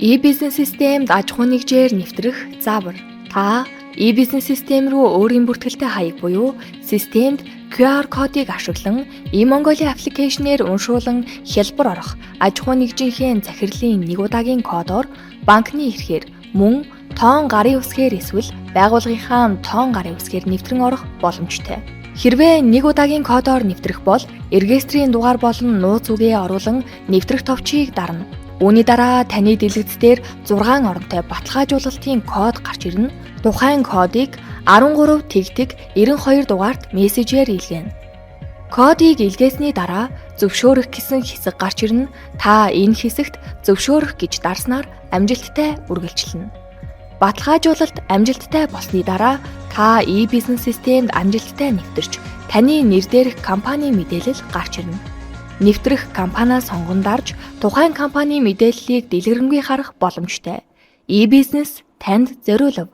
E-бизнес системд аж ахуй нэгжээр нэвтрэх заавар. Та e-бизнес систем рүү өөрийн бүртгэлтэй хаяг буюу системд QR кодыг ашиглан E-Mongolia application-ээр уншуулан хялбар орох аж ахуй нэгжийнхээ захирлын нэг удаагийн кодоор банкны эрхээр мөн тоон гарын үсгээр эсвэл байгууллагынхаа тоон гарын үсгээр нэвтрэн орох боломжтой. Хэрвээ нэг удаагийн кодоор нэвтрэх бол регистрийн дугаар болон нууц үгээ оруулан нэвтрэх товчийг дарна. Үүний дараа таны дэлгэц дээр 6 оронтой баталгаажуулалтын код гарч ирнэ. Тухайн кодыг 13 тэгтэг 92 дугаарт мессежээр илгээнэ. Кодыг илгээсний дараа зөвшөөрөх гэсэн хэсэг гарч ирнэ. Та энэ хэсэгт зөвшөөрөх гэж дарснаар амжилттай үргэлжилнэ. Баталгаажуулалт амжилттай болсны дараа та e-бизнес системд амжилттай нэвтэрч таны нэр дээрх компани мэдээлэл гарч ирнэ. Нэвтрэх компаниа сонгон дарж тухайн компани мэдээллийг дэлгэрэнгүй харах боломжтой. E-бизнес танд зориулав.